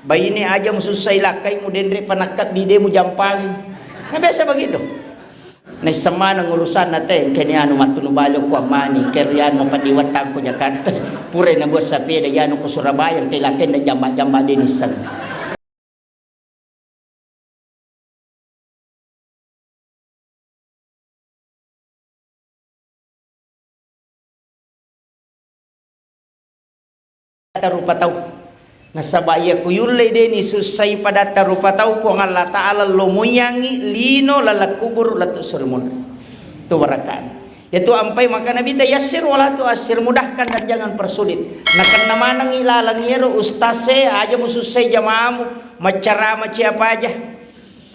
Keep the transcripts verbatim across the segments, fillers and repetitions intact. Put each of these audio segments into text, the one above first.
Baine aja musussai lakkai, mudenre panakkabbi de mujampangi. Nah, biasa begitu. Naisseng maneng urusanna te, engkeni anu mattunu bali okko ammani, engkeri anu mapeddi wettang ko Jakarta. Pura nabuat sapeda yanu ko Surabaya, engkai lakkainna jamba-jamba de nisseng. Rupa tau. Nasaba iya kuyullei de nisussai padatta rupa tau, Puang Allah Ta'ala lomoiyangngi lino laleng kuburu lettu suri munri. Tu barakana. Yatu ampai maka Nabi ta yassir wala tu asir, mudahkan dan jangan persulit. Nakenna manengngi laleng yero ustase, aja musussai jamaamu, maccarama ciapa aja.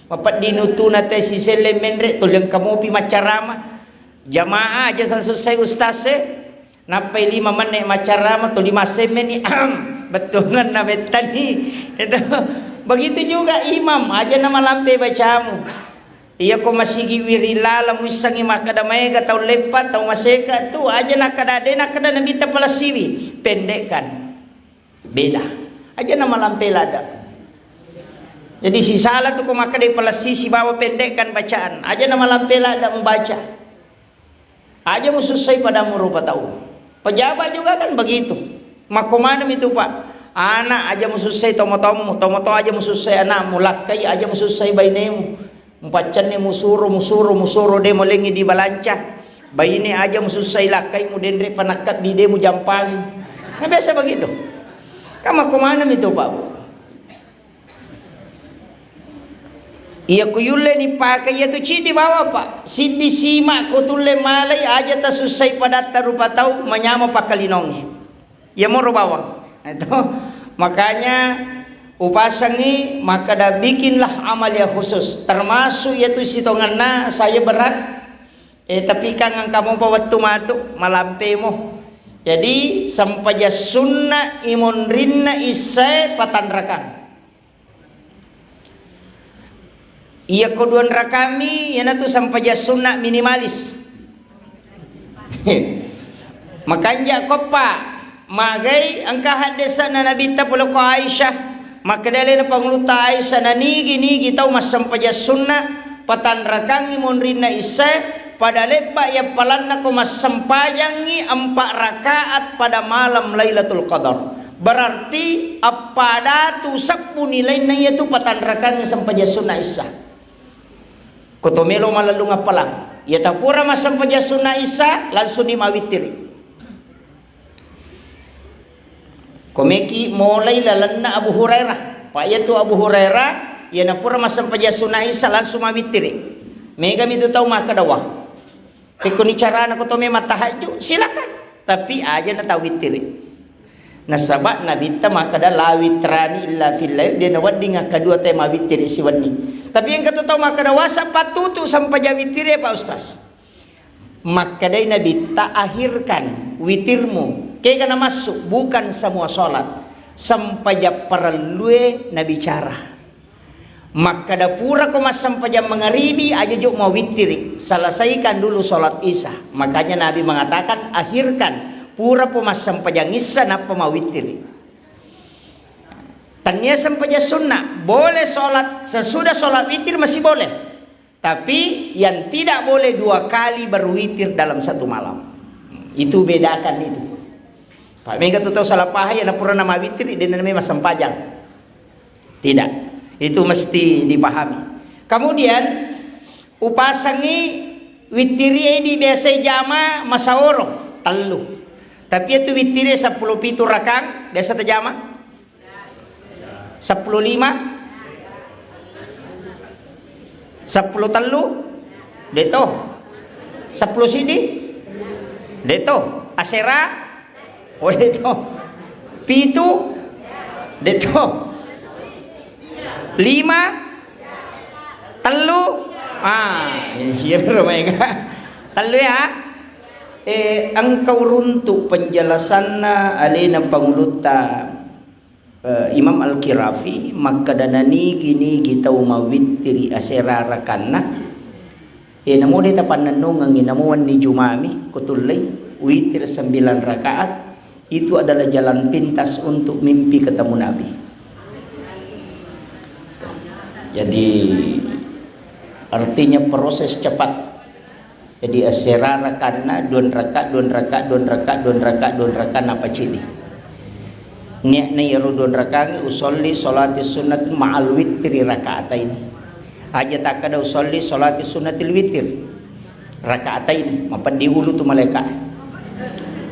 Mapeddi nutuna te siselle menre, tuli engka mopi maccarama. Jamaah aja sasussai ustase. Nappai lima menne maccarama, tuli massemmeni, bettuangenna mettani. Itu. Begitu juga imam, aja namalampe bacamu. Iya ko masigi wiring laleng muissengi makkeda maega tau leppa, tau maseka tu, aja nakkeda de nakkeda Nabitta palessiwi, pendekkan. Beda. Aja namalampe ladde. Jadi sisala tu ko makkeda palessi sibawa pendekkan bacaan. Aja namalampe ladde membaca. Aja musussai padamu rupa tau. Pejabat juga kan begitu. Makko maneng itu, Pak. Anak aja musussai tomo-tommu, tomo-to aja musussai anakmu, lakkai aja musussai bainemu. Mupaccanni musuro, musuro, musuro de molengi di balanca. Baine aja musussai lakkai, mudenre panakkabbi de mujampangi. Nah, biasa begitu. Kan makko maneng itu, Pak. Iya kuyulle nipake iya tu ciddi bawang, Pak. Siddi sima ko tulle malai aja tasussai padatta rupa tau manyama pakkalinongnge. Iya moro bawang. Itu. Makanya upasangi makkeda bikinlah amalia khusus. Termasuk iya tu sitongenna saya berat. Eh, tapi kan engka mopa wettu matu, malampemo. Jadi, sempajang sunna imonrinna issae patanrakang. Iya ko duanrakang mi, iyanatu sempajang sunna minimalis. Makanja koppa, magai engka haddesana Nabitta pole ko Aisyah, makkeda alena Pangulutta Aisyah, nanigi-nigi tau massempajang sunna, patanrakangngi monrinna issae, pada lebba yappalanna ko massempajangngi empa rakaat pada malam Lailatul Qadar. Berarti eppa datu sebbu nilainna iyatu patanrakangngi sempajang sunna isya. Ko to melo malellung appalang, iya tapura massempajang sunna isya, langsung ni mawittiri. Komeki molai lalenna Abu Hurairah. Pa iyatu Abu Hurairah, iyana pura massempajang sunna isya langsung mawittiri. Megami tu tau makkeda, "Wah, pekkoni carana ko to memang tahajud?" Silakan. Tapi aja na tawittiri. Nasaba Nabitta makkeda, "La witrani illa fil lail," de nawedding akkadua te mawittiri siwenni. Tapi engka tu tau makkeda, "Wasa pattutu sempajang wittiri, Pak Ustaz." Makkedai Nabitta, "Akhirkan witirmu." Kega namassu? Bukan semua sholat. Sempajang parellue nabicara. Makkeda purako massempajang mangaribi, aja jo mawittiri. Selesaikan dulu sholat isya. Makanya Nabi mengatakan, "Akhirkan." Purapo massempajang isya, nappa mawittiri. Tania sempajang sunnah. Boleh sholat, sesudah sholat witir masih boleh. Tapi yang tidak boleh dua kali berwitir dalam satu malam. Itu bedakan itu. Pak, mega tu tau salah paham, ya, na purana mawitir, de na memang sempajang. Tidak. Itu mesti dipahami. Kemudian, upasangi wittiri di biasa jama masaoro, tellu. Tapi itu wittiri seppulo pitu rakang, biasa tajama. Seppulo lima? Seppulo tellu? Deto. Seppulo sidi? Deto. Asera? Oh, deto. Pitu? Deto. Lima? Tellu? Ah, iya, baru main. Tellu ya. Eh, engkau runtuk penjelasanna alena pangulutta. Eh, Imam Al-Qirafi makkeda, nanigi-nigi tau mawittiri asera rakanna, eh, namo de tapannennungengngi, namo wenni jumami ko tullei witir sembilan rakaat, itu adalah jalan pintas untuk mimpi ketemu Nabi. Jadi, artinya proses cepat. Jadi, assera rakanna, dua raka, dua raka, dua raka, dua raka, dua raka, napacidi. Niatna iyaro dua rakangnge usolli sholati sunnati ma'al witri raka'ataini. Aja takkada usolli sholati sunnatil witri raka'ataini, mapeddi ulu tu malaika.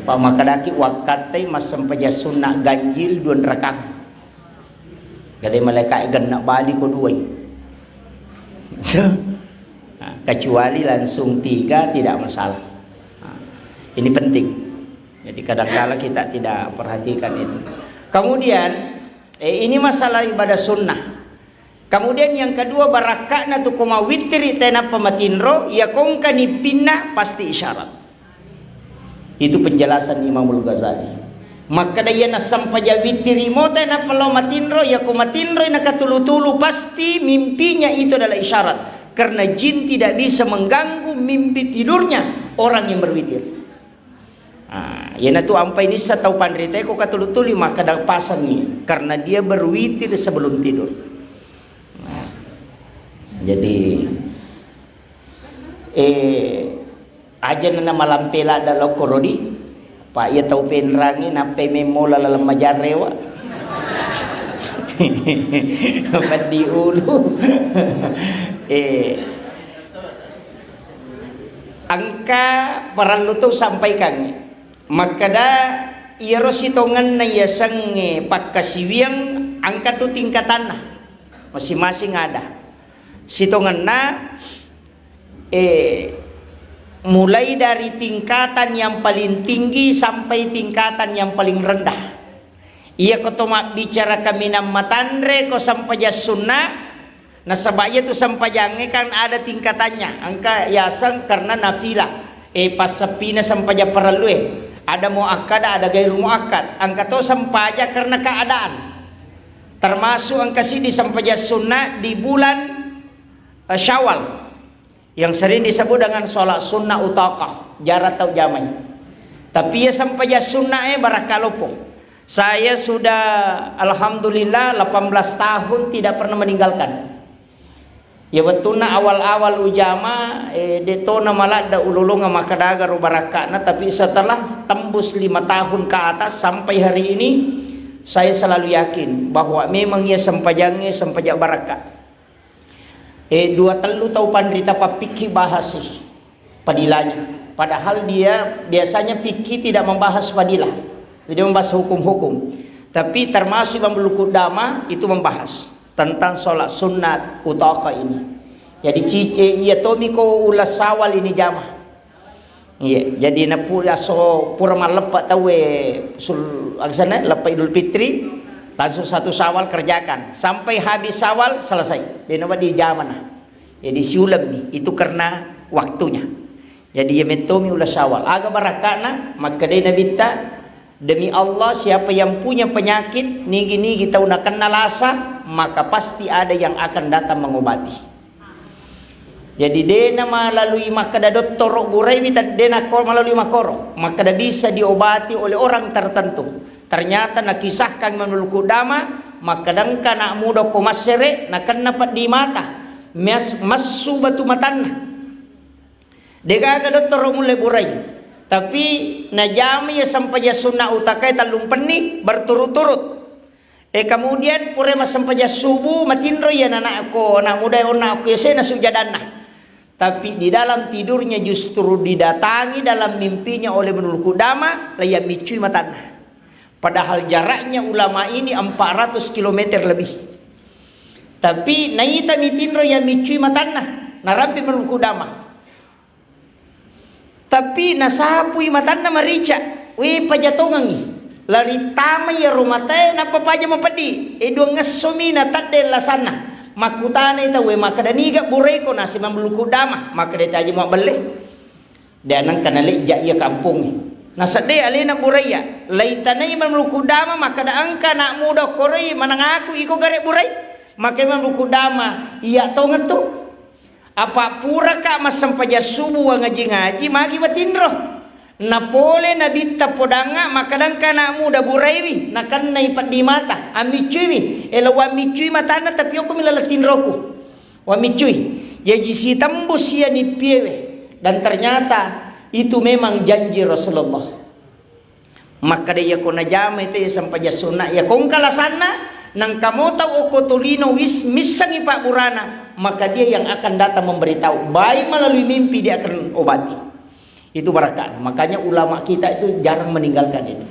Pa makkedaki wakkattai massempajang sunna ganjil dua rakang. Gale malaika genna bali ko duai. Nah, kecuali langsung tiga tidak masalah. Nah, ini penting. Jadi kadangkala kita tidak perhatikan itu. Kemudian, eh, ini masalah ibadah sunnah. Kemudian yang kedua, barakka'na tu ko mawitiri tenappa matinro, iya kongka nippinna pasti isyarat. Itu penjelasan Imamul Ghazali. Makkeda iya nassempajang witiri mo tenappa lao matinro, iya ko matinroi nakatulu-tulu pasti mimpinya itu adalah isyarat. Karena jin tidak bisa mengganggu mimpi tidurnya orang yang berwitir. Ah, iyanatu ampai nissa tau panritae ko katulu-tuli makkeda pasangi karena dia berwitir sebelum tidur. Nah, jadi, eh, aja nana malampe ladda lao korodi, pa iya tau penrangi nappai memmola laleng majarrewa. Peddi ulu. Eh, Engka parellu to sampaikangngi. Makkeda, iyaro sitongenna yasengnge pakkasiwiang engka tu tingkatanna. Masing-masing ada. Sitongenna, eh, mulai dari tingkatan yang paling tinggi sampai tingkatan yang paling rendah. Iya ko to mabbicara kaminang matanre ko sempajang sunna, nasaba iya tu sempajangnge kan ada tingkatannya. Engka yaseng karena nafilah, eh, passeppina sempajang parellue. Ada muakkada, ada gairu muakkad. Engka to sempajang karena keadaan. Termasuk engka siddi sempajang sunna di bulan, eh, Syawal. Yang sering disebut dengan sholat sunnah utaqah, jarang tau jamai. Tapi iya sempajang sunnah, eh, barakka loppo. Saya sudah, alhamdulillah, delapan belas tahun tidak pernah meninggalkan. Ya, wettunna awal-awal ujama, eh, de tona maladda ulolonga makkeda aga ro barakka'na, tapi setelah tembus lima tahun ke atas sampai hari ini, saya selalu yakin bahwa memang iya sempajangnge sempajang barakka. Eh, dua tellu tau panrita pappikki bahas sih fadilahnya. Padahal dia biasanya fikih tidak membahas fadilah. Dia membahas hukum-hukum. Tapi termasuk Imam Buluku Dama itu membahas tentang sholat sunat utaka ini. Jadi cice iya tomiko ulas sawal ini jamaah. Iya, jadi napu-, aso pura malleppe tauwe sul-, aksana leppe Idul Fitri, langsung satu Syawal kerjakan. Sampai habis Syawal selesai. Dena wedding dijama na. Jadi siulemmi, itu karena waktunya. Jadi iya mettomi ula Syawal. Aga barakka'na, makkedai Nabitta, demi Allah, siapa yang punya penyakit, nigi-nigi tau nakenna lasa, maka pasti ada yang akan datang mengobati. Jadi, de namalalui makkeda dottoro buraiwi, ta-, de nakko malalui makkoro. Makkeda bisa diobati oleh orang tertentu. Ternyata nakisahkan menurut Kudama, makkeda engka anak muda ko massere, nakenna peddi mata. Mas-, massu batu matanna. Degaga dottoro mulle burai. Tapi najama iya sempajang sunna utakae tellumpenni berturut-turut. Eh, kemudian pura massempajang subuh, matinro iya anakko, anak muda, onna ko yasena sujadanna. Tapi di dalam tidurnya justru didatangi dalam mimpinya oleh Menurut Kudama, laiya miccui matanna. Padahal jaraknya ulama ini empat ratus kilometer lebih. Tapi naita mitinro iya miccui matanna, narampi Menurut Kudama. Tapi nasapui matanna marica, we paja tongengi. Lari tama iyaro matae, nappa paja mapeddi. E, duangngessomi natedde lasanna. Makkutanai tauwe, makkeda, "Niga buraiko?" Nasi Mamluku Dama, makkeda, "Taji muabbelle." De nengka nalejja iya kampongnge. Nasedde alena buraiya. Laitanai Mamluku Dama, makkeda, "Engka anak muda koroi manangaku iko gare burai?" Makkeda Mamluku Dama, "Iya tongettu." Apa puraka massempajang subuh wangaji-ngaji, magi watinro. Napole Nabitta podangnga, makkeda engka anak muda buraiwi, nakennai peddi mata, ammiccuiwi. Elo wammiccui matanna, tapi okkomi laleng tinroku. Wamiccui, jaji sitembus iya nippiewe. Dan ternyata itu memang janji Rasulullah. Makkeda, iyako najamai te sempajang sunna, iyako engka lasanna, nangka mo tau okko tolino wis-, missengi pabburana, maka dia yang akan datang memberitahu, baik melalui mimpi dia akan obati. Itu barakah. Makanya ulama kita itu jarang meninggalkan itu.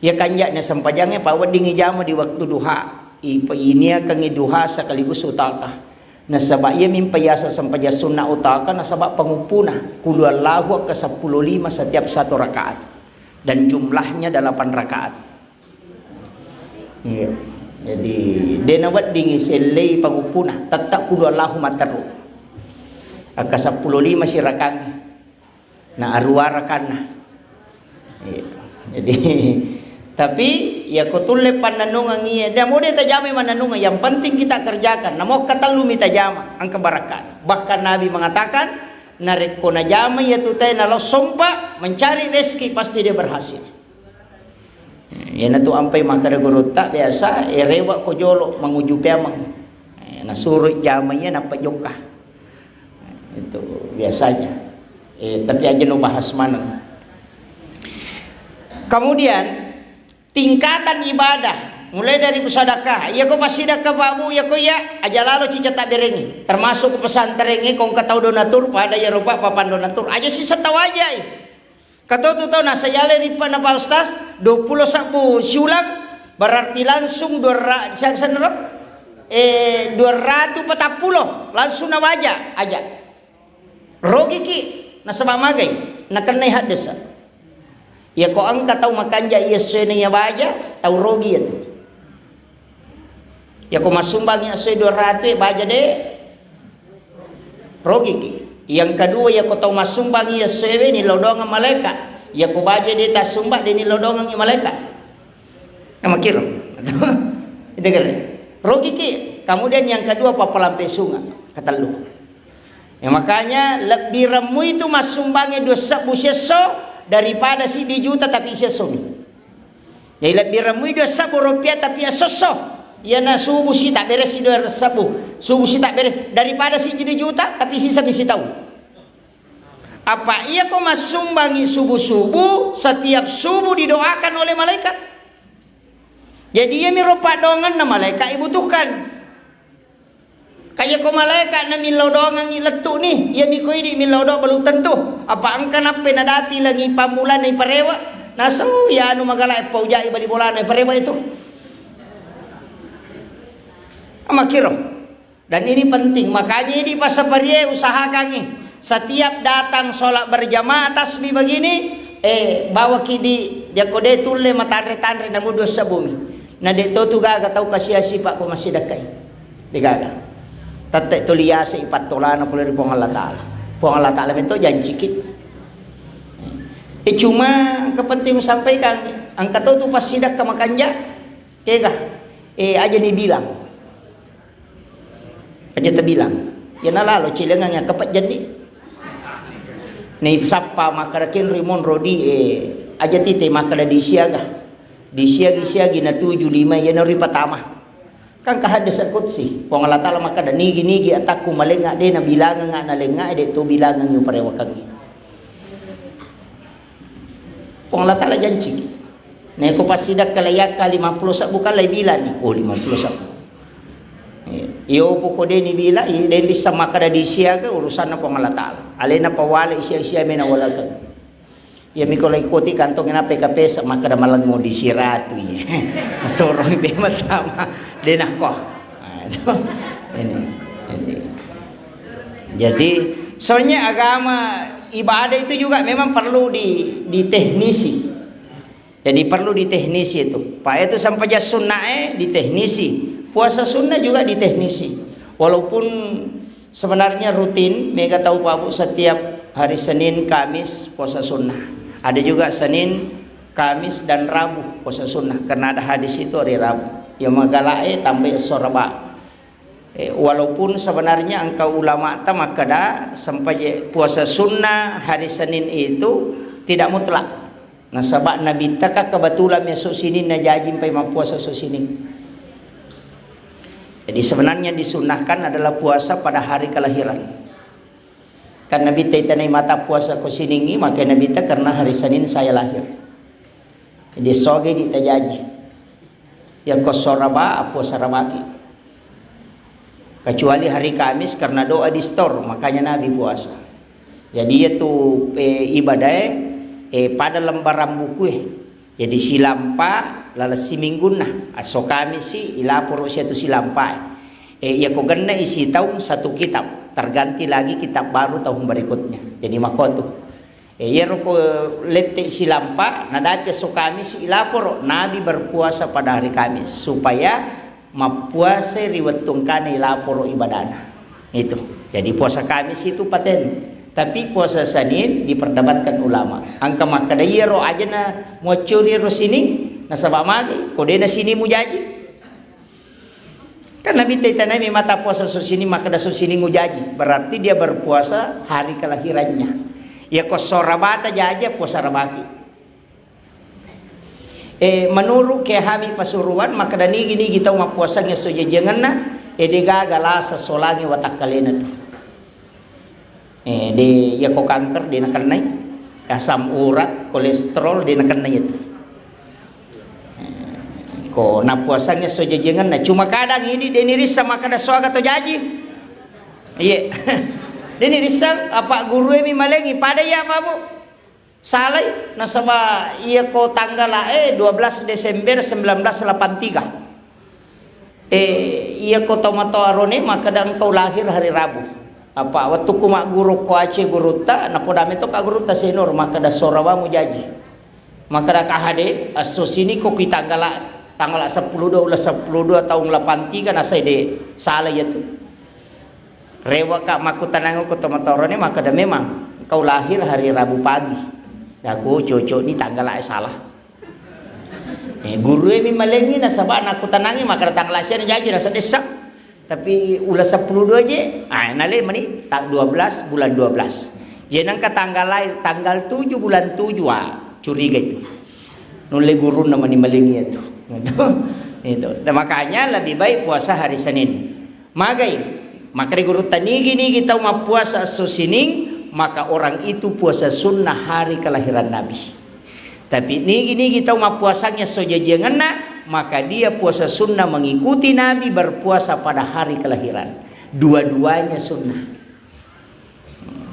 Iya kanja'na sempajangnge, pa weddingngi jama di waktu duha. Ipa-, iniakengngi duha sekaligus utaka. Nasaba iya mimpa yaseng sempajang sunna utaka, nasaba panguppuna. Qul huwallahu ke sepuluh lima setiap satu rakaat. Dan jumlahnya delapan rakaat. Iya. Jadi, dena weddingngi sellei panguppuna, tetap qul huwallahu matteru. Akka sepuluh lima sirakangngi. Na aruwa rakanna. Iya. Jadi, tapi iyako tulle pannennungeng iya, namo de tajamai mannennungeng, yang penting kita kerjakan. Namo engka tellu mi tajama, engka barakka. Bahkan Nabi mengatakan, narekko najama iyatu tae nalo sompa mencari rezeki, pasti dia berhasil. Iyanatu ampai makkeda gurutta biasa, eh, rewe' ko jolo manguju peameng. Eh, nasuro jama iya nappa jokka. Itu biasanya. Eh, tapi aja no bahas maneng. Kemudian, tingkatan ibadah, mulai dari sedekah. Iya ko passidekka, Pak Bu, iya ko iya, aja lalo cica tabberengi. Termasuk pesantren e, ko engka tau donatur, pada iya rupa papan donatur. Aja sisa tau aja, eh. Katotu tau nasayale ripa na Pak Ustaz, dua puluh sabbu siulang, berarti langsung dua ra-, siapa senro? Eh, dua ratu patappulo, langsung nawaja aja. Rogiki, nasaba magai, nakennai haddesa. Iya ko engka tau makanja iya suena iya baja, tau rogi iya tu. Yako massumbangi essoe dua ratu e, baja de, rogiki. Yang kedua, yako tau massumbangi essoe we, nilodongeng malaika. Yako baja de tassumba, de nilodongengi malaika. Nah, makiro. Itu kan. Rogiki. Kemudian yang kedua, papalampe sunga. Ketellu. Ya, makanya lebbi remmu itu massumbangi dua sebbu siesso daripada siddi juta tapi siesso mi. Jadi lebbi remmui dua sebbu rupiah tapi esso-esso. Iyana subuh si tabberesi dua sebbu. Subuh si tabbere-, daripada sijidi juta tapi sisami sitaung. Apa iya ko massumbangi subuh-subuh, setiap subuh didoakan oleh malaikat. Jadi iyami rupa donganna malaikat ibutuhkan. Kaya ko malaeka na millau doangengngi lettu ni, iya mi ko idi millau doang, belum tentu. Apa engka nappe nadapi lagi pammulana iparewa, nasau ya anu magala e paujai bali bolana iparewa itu. Makiro. Dan ini penting, makanya di pasaparie usahakangi setiap datang sholat berjamaah tasbih begini, eh, bawaki di, dia kode tulle matanre-tanre namu dua sebbu mi. Na de to tu gaga tau kasia sipa ko masih dekai. Degaga. Tette tuli yase ipattolana pole ri Puang Allah Ta'ala. Puang Allah Ta'ala mento janciki. Eh, cuma kepenting sampaikan, engka to tu passidakka makanja, kega, eh, aja ni bilang. Aja tabilang. Iya nalalo cilengang ya kepet jandi. Nei sappa makkada kenri monro di, eh, aja tite makkada disiaga. Disiagi-siagi na tuju lima iya nori patama. Kan ka hadis qudsi, Puang Allah Ta'ala makkada, "Nigi-nigi atakku malenga de na bilangenga na lenga de to bilangengi uparewakangi." Puang Allah Ta'ala janci. Neko passidakka layakka lima puluh sabbu kan lai bilani. Oh, lima puluh sabbu. Iyo poko de ni bila, i de bisa makkada disiaga urusanna Puang Allah Ta'ala. Alena pawale sia-sia mena walakan. Iya miko lai koti kantong na P K P sa makkada malemmo di siratu iya. Sorong be matama de nako. Nah, itu. Ini. Ini. Jadi, soalnya agama ibadah itu juga memang perlu di, diteknisi. Jadi perlu diteknisi itu. Pak itu sampajang sunnae diteknisi. Puasa sunnah juga diteknisi. Walaupun sebenarnya rutin, mega tau Pak Bu setiap hari Senin, Kamis puasa sunnah. Ada juga Senin, Kamis dan Rabu puasa sunnah karena ada hadis itu hari Rabu. Ya magalae tambai soraba. Eh, walaupun sebenarnya engka ulamata makkada sempaje puasa sunnah hari Senin itu tidak mutlak. Nasaba Nabitta ka kebetulan mi esso Sininna jaji mpai mappuasa esso Sining. Jadi sebenarnya disunnahkan adalah puasa pada hari kelahiran. Kan Nabitta itanai mata puasa ko siningngi, maka Nabitta karena hari Senin saya lahir. Jadi soge di tajaji. Ya ko soraba, puasa rabaki. Kecuali hari Kamis karena doa di store, makanya Nabi puasa. Jadi itu eh, ibadah eh, eh, pada lembaran buku eh. Jadi silampa laleng siminggunna, esso Kamisi ilaporo sia tu silampae. E, iyako genna isi taung satu kitab, terganti lagi kitab baru tahun berikutnya. Jadi makotu. E, iyaro ko lette silampa, nadapi esso Kamisi ilaporo, Nabi berpuasa pada hari Kamis supaya mappuasai ri wettu engkana ilaporo ibadana. Itu. Jadi puasa Kamis itu paten. Tapi puasa Senin diperdebatkan ulama. Engka makkeda iyaro ajana muaccuri ro sining, nasaba magai, ko dena sining mujaji. Kan Nabi taitanami mata puasa so sining, makkeda so sining mujaji. Berarti dia berpuasa hari kelahirannya. Ya ko so rabata jaji, puasa rabaki. E, menurut Kiai Hami Pasuruan, makkeda nigi-nigi tau mappuasang esso jajiangenna, e, de gaga lasa solangi watakkalena tu. E, de, iya ko kanker de nakennai, asam urat, kolesterol de nakennai itu. E, ko nappuasang esso jajiangenna, cuma kadang ini de nirissa makkeda soaga to jaji. Iya. De nirissa apa guru emi malengi pada iya apa bu? Salai, nasaba iya ko tanggala'e dua belas Desember sembilan belas delapan tiga. Eh, iya ko tomatoa rone makkeda engkau lahir hari Rabu. Apa wettukku magguru ko Aceh gurutta, napoda meto ka gurutta Senur, makkeda sorawamu jaji. Makkeda kahade, esso sini ko ki tanggala, tanggala sepuluh dua, ulah sepuluh dua tahun delapan tiga nasai de, salai iya tu. Rewaka makkutanangeng ko tomatoaroné, makkeda, "Memang engkau lahir hari Rabu pagi." Aku cocok ni tanggal lae salah. Eh, gurue mi malengi nasaba nakkutanangi makkeda tanggal lae siana jaji rasa dessa. Tapi ula sepuluh dua je, ah, nale mani tang dua belas bulan dua belas. Je nengka tanggal lahir tanggal tujuh bulan tujuh, ah, curiga itu. Nulle gurunna mani malengi itu. Itu. Itu. Dan makanya lebih baik puasa hari Senin. Magai, makkeda gurutta, nigi-nigi tau mappuasa esso sining, maka orang itu puasa sunnah hari kelahiran Nabi. Tapi nigi-nigi tau mappuasangngi esso jajiangenna, maka dia puasa sunnah mengikuti Nabi berpuasa pada hari kelahiran. Dua-duanya sunnah.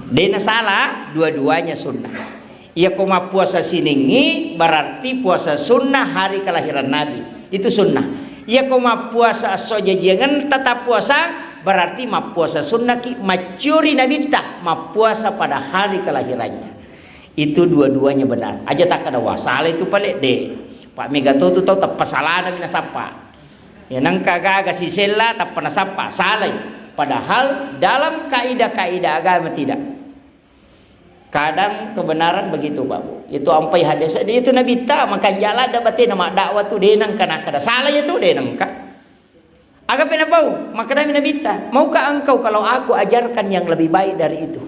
Dena salah, dua-duanya sunnah. Iya ko mappuasa siningngi berarti puasa sunnah hari kelahiran Nabi. Itu sunnah. Iya ko mappuasa esso jajiangen tetap puasa berarti mappuasa sunnah ki maccuri nabitta mappuasa pada hari kelahirannya. Itu dua-duanya benar. Aja takkeda, "Wah, salah itu pale." De. Pak mega to tu tau teppa salana mi nasappa. Ya, nengka gaga sisella tappa nasappa, salai. Padahal dalam kaidah-kaidah agama tidak. Kadang kebenaran begitu, Pak Bu. Itu ampai hadis, itu Nabi ta makanja ladda batena madakwa tu deneng kana kada salah itu deneng ka. Aga pena bau, makadami Nabi ta, "Maukah engkau kalau aku ajarkan yang lebih baik dari itu?"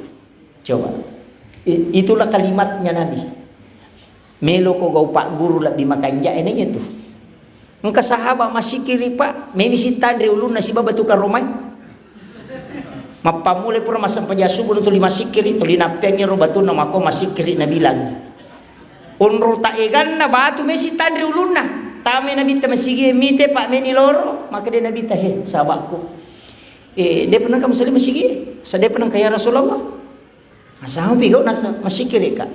Coba. I-, itulah kalimatnya Nabi. Melo ko gau pak guru lebbi makanja eneng itu. Engka sahabat masikiri, Pak, meni sitanre ulunna sibawa batu karomai. Mappammulai pura massempajang subuh tuli masikiri, tuli nappeangngi ro batunna mako masikiri nabilang. Onro ta eganna batu mesi tanre ulunna. Tame Nabitta masigi mite, Pak, meni loro, maka de Nabitta, "He, sahabatku. Eh, de pernah kamu sali masigi? Sa de pernah ka ya Rasulullah?" Nasaba pigau nasa masikiri ka.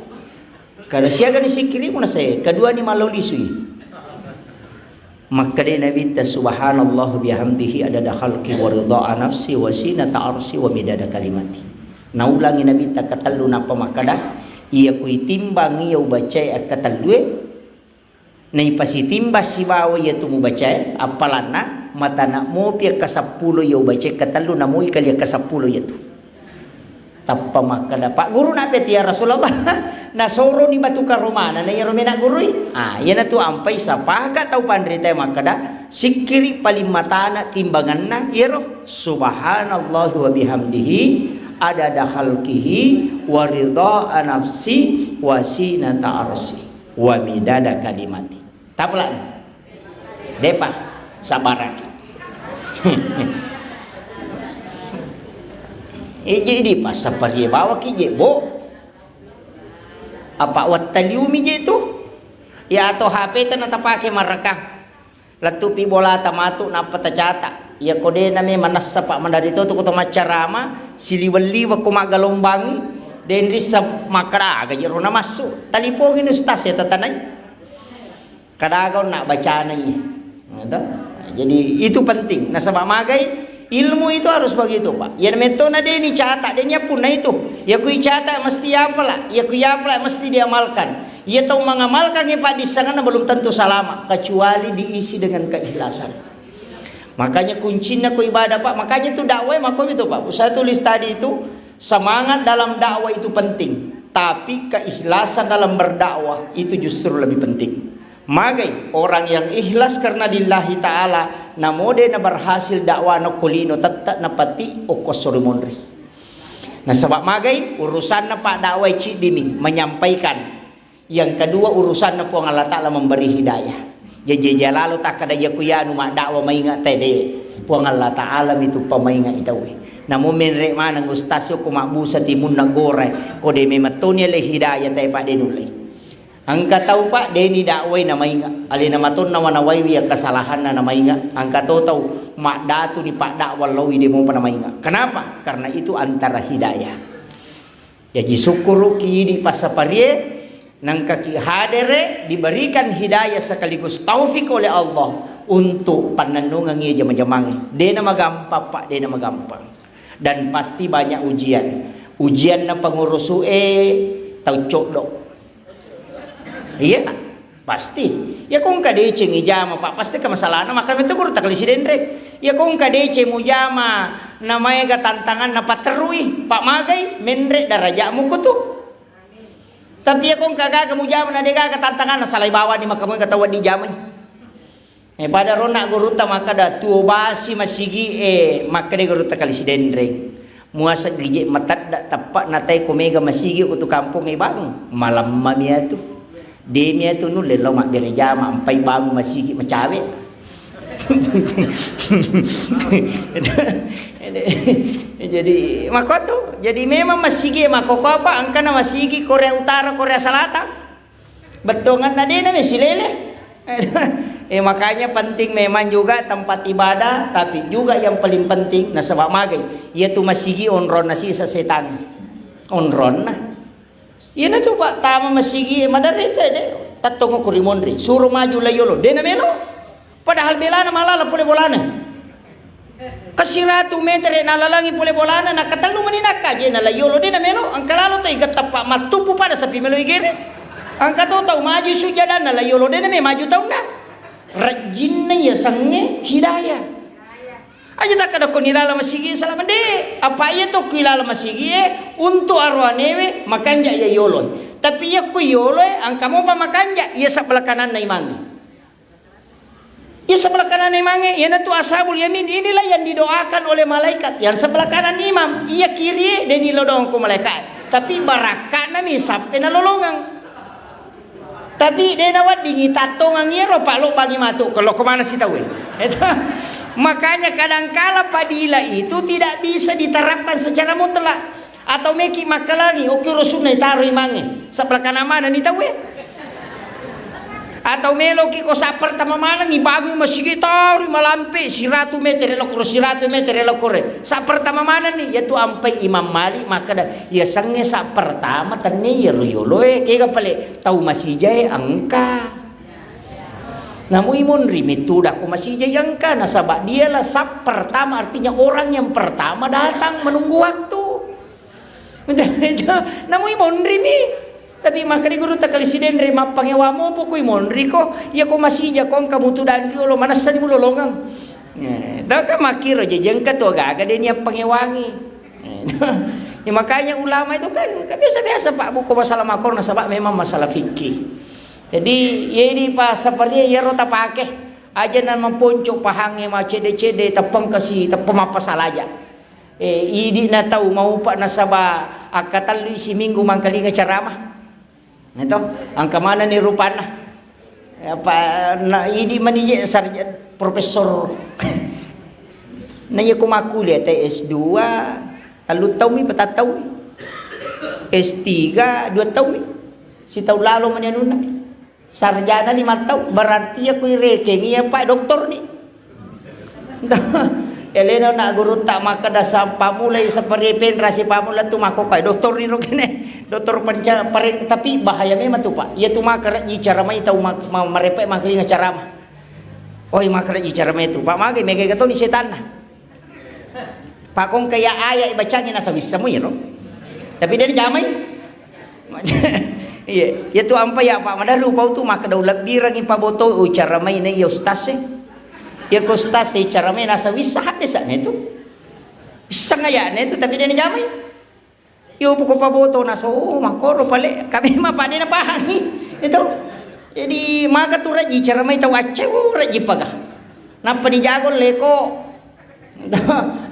Kada siaga ni sikirimu nasa e, kedua ni mallau lisui. Makkeda Nabitta, "Subhanallah bihamdihi adada khalqi wa ridha nafsi wa sinata arsi wa midada kalimati." Naulangi Nabitta katellu nappa makkeda, "Iya kuitimbang iya ubacae akkatellue, naipasitimbang sibawa iyatu mubacae, appalanna matana mopi akka seppulo iya ubacae katellu, namoi kali akka seppulo iyatu." Tappa makkeda, "Pak Guru, nappe tu ya Rasulullah, nasoroni batu karomana na iyaro mena gurui?" Ah, iyanatu ampai sapaka tau panritae makkeda, sikkiri paling matana timbanganna iyaro subhanallahi wa bihamdihi adada khalqihi wa ridha nafsi wa sinata arsi wa midada kalimati. Tapalani. Depa, sabaraki. Eh, jadi passaparie bawaki je, Bo. Apa wattaliumi je tu? Ya atau H P ta na tapake marekang. Lettupi bolata matu nappa tacata. Iya ko de name manessa pa mandarito tu ko to maccarama, siliweng-liweng ko maggalombangi, denrissa makkada aga jero namassu. Talipongi ni ustaz ya tatanai. Kadaga onna bacana iya. Gitu. Jadi itu penting. Nasaba magai ilmu itu harus begitu, Pak. Ya metto na deni catat, deni punna itu. Ya kui catat mesti apala, ya kui apala mesti diamalkan. Iya tau mangamalkangngi paddissengenna belum tentu salama, kecuali diisi dengan keikhlasan. Makanya kuncinna ko ibadah, Pak. Makanya itu dakwah makomi itu, Pak. Saya tulis tadi itu, semangat dalam dakwah itu penting, tapi keikhlasan dalam berdakwah itu justru lebih penting. Magai orang yang ikhlas karena lillahi ta'ala, namo de na berhasil dakwah no kolino tette napati okko sori monri. Nasaba magai urusanna Pak dakwah cidimi menyampaikan. Yang kedua, urusanna Puang Allah Ta'ala memberi hidayah. Jaji jalalo takkada iya ku yanu maddakwa mainga tede. Puang Allah Ta'ala mitu pamainga itawe. Namun menre maneng ustaz ko mabbusa timunna gore, ko de memettoni le hidayah tae Pak de nulle. Engka tau Pak deni dakwai na mainga. Alena matonna wanawaiwi ya kesalahanna na mainga. Engka to tau maddatu ni Pak dakwa lawi de mopa na mainga. Kenapa? Karena itu antara hidayah. Jaji sukkuruki idi passaparie, nengkaki hadere, diberikan hidayah sekaligus taufik oleh Allah untuk pannennungengngi jama-jamangnge. Dena magampang, Pak, dena magampang. Dan pasti banyak ujian. Ujianna pengurusue tau coddo. Iya, pasti. Iya ko engka deceng ijama, Pak, pasti ke masalahna, maka metu guru takali sidenre. Iya ko engka deceng mujama, na maega tantanganna patterui, Pak, magai menre darajamu kutu. Tapi iya ko engka gaga mujama na degaga tantanganna, salai bawani maka moega tau wedding jamai. Eh, pada rona gurutta makkada, tuo basi masigi e, makkeda gurutta kali sidenreng. Muaseng gije matedda teppa natai ko mega masigi ko tu kampung e bang. Malamma miatu. De miatu nulle lo mabbere jama, empai bang masigi macawe. Jadi, makotu. Jadi memang masigi e makkoko apa, engkana masigi Korea Utara, Korea Selatan. Bettuanganna de na silele. Eh, makanya penting memang juga tempat ibadah, tapi juga yang paling penting nasaba magai, iya tu masigi onronna sisa setang. Onronna. Iya na tu Pak tama masigi madarete de. Tattongo ko rimonri, suro maju la yolo, de na melo. Padahal belana malala pole bolana. Kasiratu metere nalalangi pole bolana, nakatellu meni nakkaje na la yolo de na melo, engka lalo tai gattappa mattuppu pada sapi melo igere. Engka to tau maju sujadanna la yolo de na me maju taunna. Rajinna iya sangnge hidayah. Aja takkada ko ni lala masigi salama de, apa iya to ku lala masigi e untuk aroanewe makanja iya yolo. Tapi iya ku yolo e engka mopa makanja iya sebelah kananna imangi. Iya sebelah kanan imangnge, iyanatu ashabul yamin. Inilah yang didoakan oleh malaikat. Yang sebelah kanan imam, iya kiri, deni lodong ko malaikat. Tapi barakka'na mi sappe nalolongang. Tapi dena weddingi tattongang iyaro, Pak, lo bangi matu. Kalau kemana sih tahu? Itu. Makanya kadangkala fadilah itu tidak bisa diterapkan secara mutlak. Atau meki makkalangi, okkiro sunna itaro imangnge. Sebelah kanan manenni tauwe. Atau meloki ko sappertama manengi, bangun masigi taro malampe siratu metere lokoro, siratu metere lokore. Sappertama manenni, yatu ampai Imam Malik makkeda, iya sangnge sappertama tenni yero yoloe, kega pale tau masijae engka. Namui monri mettu dakko masijai engka, nasaba dialah sap pertama, artinya orang yang pertama datang menunggu waktu. Namui monri mi. Tapi makkeda guru takali sidenre mappangewa mopo kui monri ko, iya ko masija ko engka mutu danri olo manessani mulolongang. Eh, tau kan makkiro jaji engka tu agaga de ni appangewangi. Eh, ya makanya ulama itu kan, kan biasa-biasa Pak buku masalah makor nasaba memang masalah fikih. Jadi, iya idi pa seperti iyaro tapake. Aja na maponco pahangnge macede-cede, teppeng kasi, teppeng mappasalaja. Eh, idi na tau maupa nasaba akkatellu isi minggu mangkalinga ceramah. Itu, angka mana ni rupanna? Apa na idi mani je sarja-, profesor. Na iya ko makkuliah te S dua, tellu taummi, patang taummi. S tiga, dua taummi. Sitaung lalo mani anunna. Sarjana lima taung, berarti iya ko irekengi iya pa doktor ni. Elena na gurutta makkeda sa-, pammulai sapari penrasi pammula tu makkokkoe doktor ni ro kene. Doktor penca-, pare-, tapi bahaya memang tu, Pak. Iya tu makkerejji cara mai tau mak-, ma-, marepe makkelinga carama. Oi, makkerejji cara mai tu, Pak. Mage mega toni setanna. Pakongka iya ayat bacangi nasa wissemu iro. Tapi de' jamai. Iya, iya tu ampa iya, Pak, madaru pau tu makkeda ulebbirengi paboto, oh, cara mai na iya ustaz e. Iya ko ustaz e cara mai nasa wissa hadde sa ne tu. Sengaya ne tu tapi de' jamai. Iyo buku paboto naso, oh, makkoro pale, kami ma pade napahangi. Itu. Jadi maka tu rejji cara mai tau acce, oh, rejji paga. Nappa dijago leko.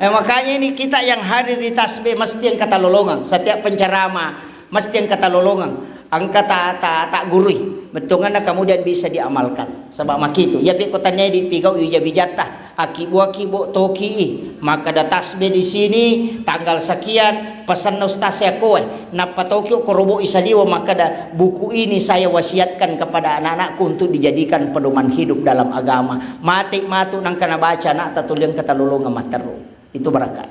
Eh, makanya ini kita yang hadir di tasbih mesti engka talolongang. Setiap penceramah mesti engka talolongang. Engka ta, ta, ta gurui. Bettuanna kemudian bisa diamalkan. Sebab makitu. Iya pi ko tania di pigau iya bijatta. Akibua-kibo toki i. Makkeda tasbih di sini tanggal sekian, pesanna ustaz e koe. Nappa toki ko robo i saliwa makkeda, "Buku ini saya wasiatkan kepada anak-anakku untuk dijadikan pedoman hidup dalam agama." Mate matu nangka nabaca anakta tuli engka talolongang matteru. Itu barakah.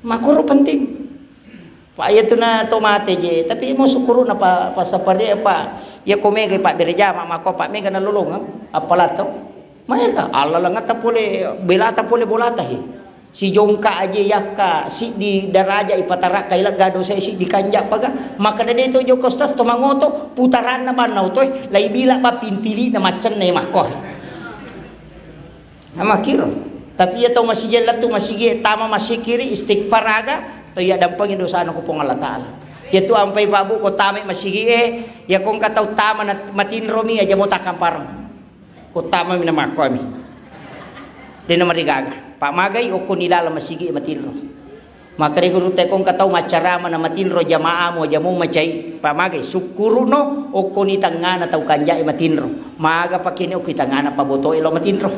Makkoro penting. Pak, iya tu na to mate je, tapi mau syukuru na pa, pa sapari apa? Iya ko mega Pak berjama, mako Pak mega na lolongang, apala to? Maega, Allah langata pole, belata pole bolata he. Si jongka aje yakka, siddi daraja ipatarakka, ilegga dosa siddi kanja paga. Maka dade to joko stas to mangoto, putaranna banna oto, lai bila ba pintili na macenne makko. Amakkiro. Tapi iya tau masigi lettu masigi tama masikiri istighfar aga, to iya dampengi dosana ku Puang Allah Taala. Iya tu ampai pabu ko tama masigi e, iya kongka tau tama na matinro mi aja mo takampareng. Ko tama mi na makko ami. Dena marigaga. Pak magai okko ni dalam masigi e matinro. Makkeda gurutta, "Ko engka tau maccarama na matinro jamaamu, aja mumma cai." Pamagai, sukkuru'no okkoni tangngana tau kanja'e matinro. Maga pakene okki tangngana paboto'e lao matinro.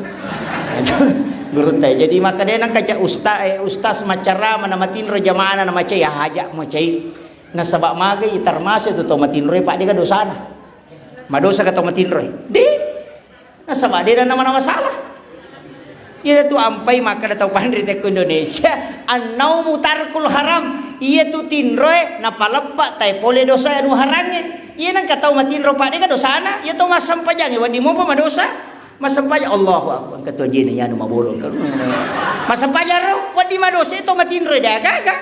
Gurutta, jadi makkeda nengka ca usta-, eh, ustaz maccarama na matinro jamaana na macai, haja mo cai. Nasaba magai termasuk tu tau matinroe, Pak, dega dosana. Madosa ka tau matinroe? De. Nasaba de na nama-nama salah. Iya tu ampai makkeda tau panrita ko Indonesia, annaumu tarkul haram. Iya tu tinroe napaleppa tae pole dosa anu harangnge. Iya nengka tau matinro, Pak, dega dosana. Iya tau massempajangnge wedding mopa madosa. Massempajang, Allahu Akbar. Ketua jina yanu mabolong. Massempajang ro, wedding madosa itu matinro de gaga.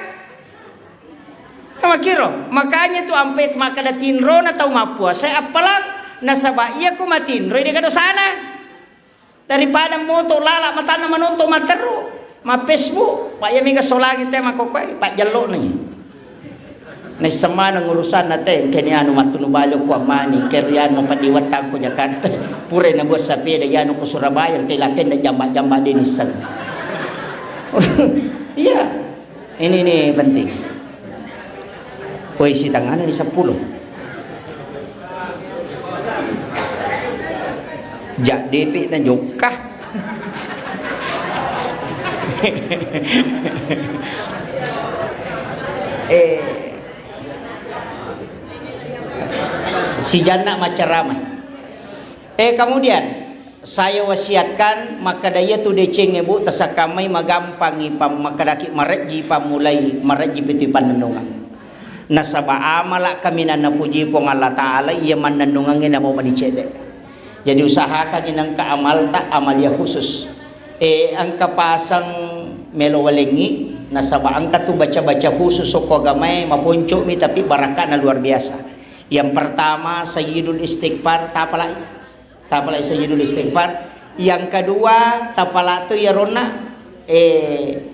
Makkiro, makanya tu ampe makkeda tinrona tau mappuasa appalang, nasaba iya ko matinroi dega dosana. Daripada moto lala matanna manonton matteru, ma Facebook, Pak, iya mega solangi te makkokkoe, Pak, jelloni. Naisseng maneng urusanna te, engkani anu mattunu bale ko Ammani, engkero yanu mapeddi wettang ko Jakarta, pura nabuat sapeda yanu ko Surabaya, engkai lakenda jamba-jamba de nisseng. Iya. Ini, ini penting. Woi, sitangana ni seppulo. Jak D P na jokka. Eh, si Janna maccarama. Eh, kemudian, saya wasiatkan, makkeda iyatu decengnge, Bu, tasakkammai magampangngi pam-, makkedaki marejji pammulai, marejji pitu pannennungeng. Nasaba amala kaminang napuji Puang Allah Ta'ala, iya mannennungengnge namo mani cedde. Jadi usahakangngi nengka amalta, amalia khusus. Eh, engka pasang melo walengngi, nasaba engka tu baca-baca khusus okko agamae, maponco'mi, tapi barakana luar biasa. Yang pertama, Sayyidul Istighfar, tapalai. Tapalai Sayyidul Istighfar. Yang kedua, tapala tu yaronna, eh,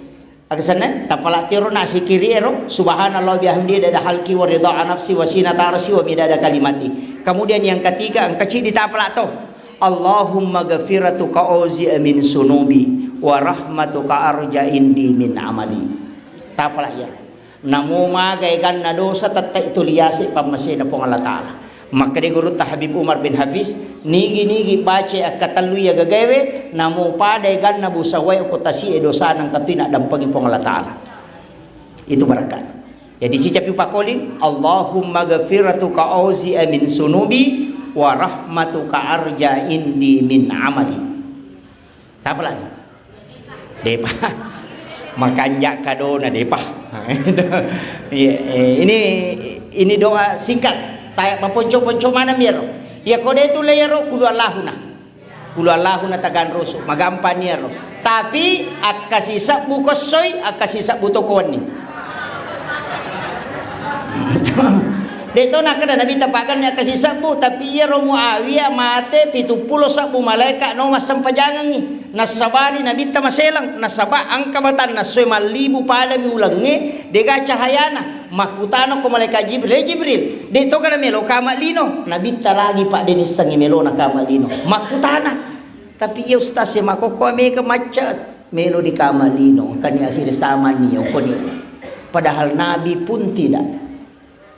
aga senna? Tapala tu yaronna sikiri ero, subhanallah bihamdi, dada halki wa ridha nafsi wa sinata arsi wa midada kalimati. Kemudian yang ketiga, engka cidi tapala tu. Allahumma ghafiratuka auzi min sunubi wa rahmatuka arja indi min amali. Tapala ya. Namo magai ganna dosa, tette tuli yase pammasena Puang Allah Ta'ala. Makkeda gurutta Habib Umar bin Hafiz, nigi-nigi baca akkatellu iya gagaewe, namo pada eganna busa wae ko tasi'e dosana engka tu naddampengi Puang Allah Ta'ala. Itu barakah. Jadi sicapi pakoling, Allahumma ghafiratuka auzi'a min sunubi wa rahmatuka arja indi min amali. Tapa lagi? Depa. Makanja kadona depa. Iya, eh, ini ini doa singkat. Taya maponco-ponco mana miro. Ya kode tu leyaro kulu Allahuna. Kulu Allahuna taganrusu. Magampang niro. Tapi akkasi sabbu kossoi, akkasi sabbu toko wenni. De to nakkeda Nabitta pagganna kasi sebbu, tapi iyaro Muawiyah mate pitu pulo sebbu malaeka no massempajangengngi. Nassabari Nabitta maseleng, nasaba engka matanna essoe mallibu padami ulengnge, dega cahayana. Makkutana ko malaikat Jibril, "He Jibril, de to kana melo kama lino?" Nabitta lagi, "Pak, de nissengngi melona kama lino." Makkutana, "Tapi iya ustaz e, makokko mega macet." Melo di kama lino, engkani akhir zaman ni, okoni. Padahal Nabi pun tidak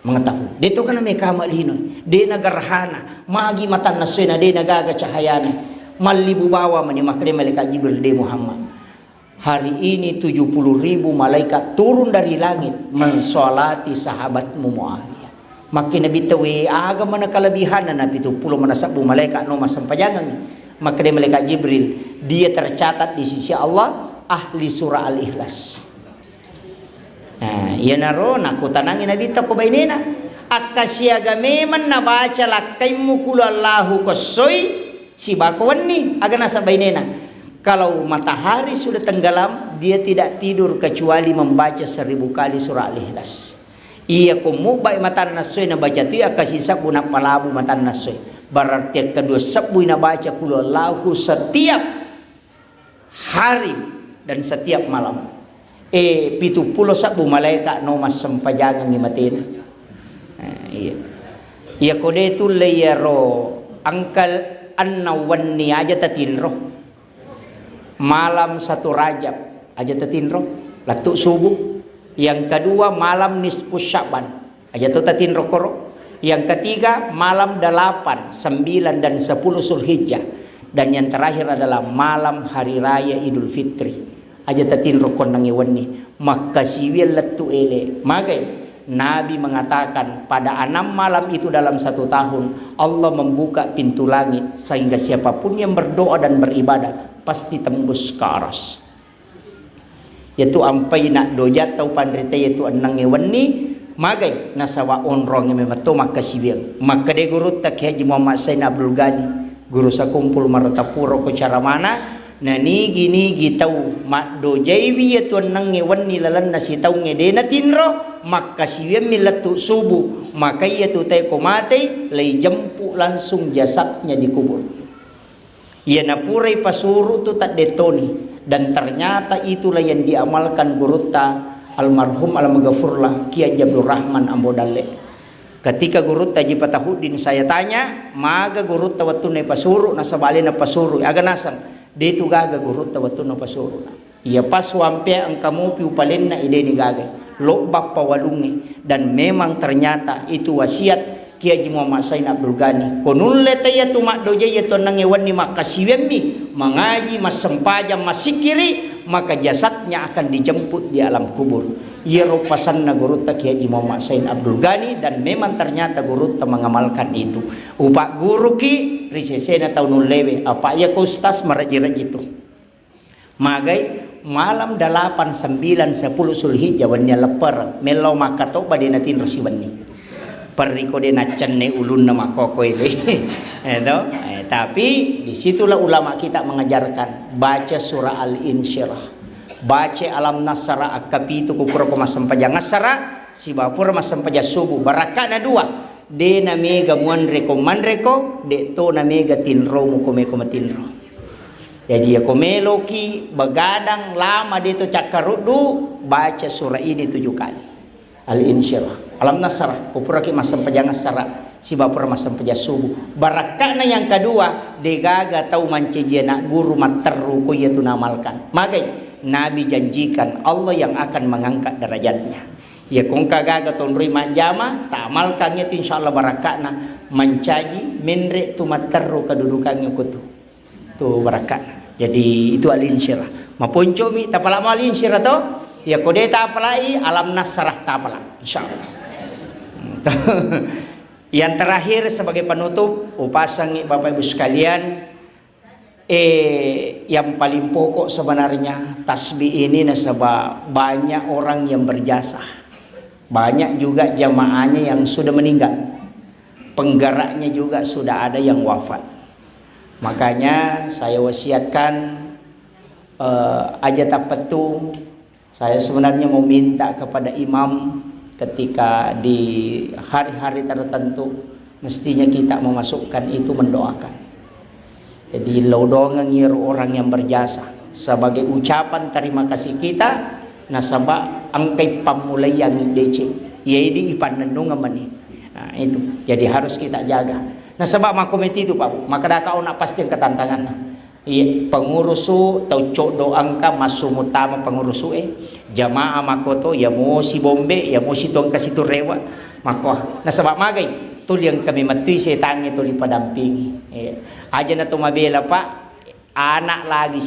mengetahui. De to kana me kama lino, de na gerhana, magi matanna essoe na de na gaga cahayana. Mallibu bawa mani makkeda malaikat Jibril, "De Muhammad, hari ini tujuh puluh ribu malaikat turun dari langit mensolati sahabatmu Muawiyah." Makkeda Nabitta, "We, aga mana kelebihanna na pitu pulo mana sebbu malaeka no massempajangengngi?" Makkeda malaikat Jibril, "Dia tercatat di sisi Allah ahli surah Al-Ikhlas." Nah, iyanaro nakkutanangi Nabitta ko bainena, "Akkasiaga memang nabaca lakkaimmu kulu Allahu kossoi sibako wenni?" Aga naseng bainena, "Kalau matahari sudah tenggelam, dia tidak tidur kecuali membaca seribu kali surah Al-Ikhlas." Iya ko mubbai matanna essoe nabaca tu iya kasi sebbu nappalabu matanna essoe. Berarti kedua sebbu nabaca kulu Allahu setiap hari dan setiap malam. Eh, pitu pulo sebbu malaeka no massempajangengngi matena. Eh, iya. Iya ko de tulle iyaro engka enneng wenni aja tatinro. Malam satu Rajab aja tatinro, lettu subuh. Yang kedua, malam nisfu Sya'ban aja to tatinro koro. Yang ketiga, malam delapan, sembilan, dan sepuluh Zulhijjah. Dan yang terakhir adalah malam hari raya Idul Fitri. Aja tatinro konnangnge wenni, makkasiwiang lettu ele. Magai? Nabi mengatakan, pada enam malam itu dalam satu tahun, Allah membuka pintu langit sehingga siapapun yang berdoa dan beribadah pasti tembus ke aras. Yaitu ampai naddoja tau panrita yaitu ennengnge wenni, magai? Nasaba onrongnge memang to makkasiwiang. Makkeda gurutta Kiai Haji Muhammad Sain Abdul Ghani, guru sakumpul Martapura ko caramana, nanigi-nigi tau maddojaiwi yaitu ennengnge wenni lalenna sitaungnge de natinro, makkasiwiammi lettu subuh, maka iyatu tae ko matei, laijempu langsung jasadnya dikubur. Iya napurai pasuru tu taddettoni, dan ternyata itulah yang diamalkan gurutta almarhum almaghfurlah Kiai Abdul Rahman Ambo Dalle. Ketika gurutta Haji Patahuddin saya tanya, maga gurutta wettunna pasuru, nasaba alena pasuru, aga naseng, de tu gaga gurutta wettunna pasuru. Iya pas wampea engka mopi upalenna ideni gagai. Lobbappa walungnge. Dan memang ternyata itu wasiat Kiai Haji Muhammad Sain Abdul Ghani. Ko nulle taiya tu maddojai iya tu ennengnge wenni makkasiwiammi, mangaji, massempajang, massikkiri, maka jasadnya akan dijemput di alam kubur. Iyaro pasanna gurutta Kiai Haji Muhammad Sain Abdul Ghani dan memang ternyata gurutta mengamalkan itu. Upagguruki ri sesena tau nullewe, apa iya ko ustaz maraji-raji tu. Magai, malam delapan, sembilan, sepuluh Zulhijjah wenni lepper, mello makkatobba de natinro siwenni. Perriko de naccenne ulunna makkoko ele. Eh, to? Eh, tapi disitulah ulama kita mengajarkan baca surah Al-Insyirah. Baca Alam Nasrah akkapitu ku pura ko massempajang assara, sibawa pura massempajang subuh. Barakkana dua, de na mega muanre ko manreko, de to na mega tinromu ko meko matinro. Jadi, iya ko meloki begadang lama de to cakkaruddu, baca surah ini tujuh kali. Al-Insyirah. Alam Nasrah, ko puraki massempajang assara, sibawa pura massempajang subuh. Barakkana yang kedua, degaga tau mancaji anak guru matteru ko iya tu namalkan. Magai, Nabi janjikan Allah yang akan mengangkat derajatnya. Iya ko engka gaga tonroi majjama, tamalkan itu insyaallah barakkana. mancaji menre tu matterru kedudukannya kutu. Tu barakka. Jadi itu alinsir. Maponcomi tapala mo alinsir to? Ya kode tapalai alam nasrah tapala. Insyaallah. Yang terakhir sebagai penutup, upasangi Bapak Ibu sekalian, eh, yang paling pokok sebenarnya tasbih ini nasaba banyak orang yang berjasa. Banyak juga jamaahnya yang sudah meninggal. Penggeraknya juga sudah ada yang wafat. Makanya saya wasiatkan, eh, aja tapettu. Saya sebenarnya mau minta kepada imam ketika di hari-hari tertentu mestinya kita memasukkan itu mendoakan. Jadi, lao doangengngi orang yang berjasa sebagai ucapan terima kasih kita, nasaba engkai pammulaiangngi deceng. Iya idi ipannennungeng mani. Nah, itu. Jadi harus kita jaga. Nasaba makkometi itu, Pak Bu. Makkedaka ona pasti engka tantanganna. Iya, pengurusu tau coddo engka massu mutama pengurusu e. Jamaah makkoto, ya mosi bombe, ya mosi tongka situ rewa. Makko. Nasaba magai, tuli engka memettui setangnge tuli padampingi. Iya. Aja na to mabela, Pak. Anak lagi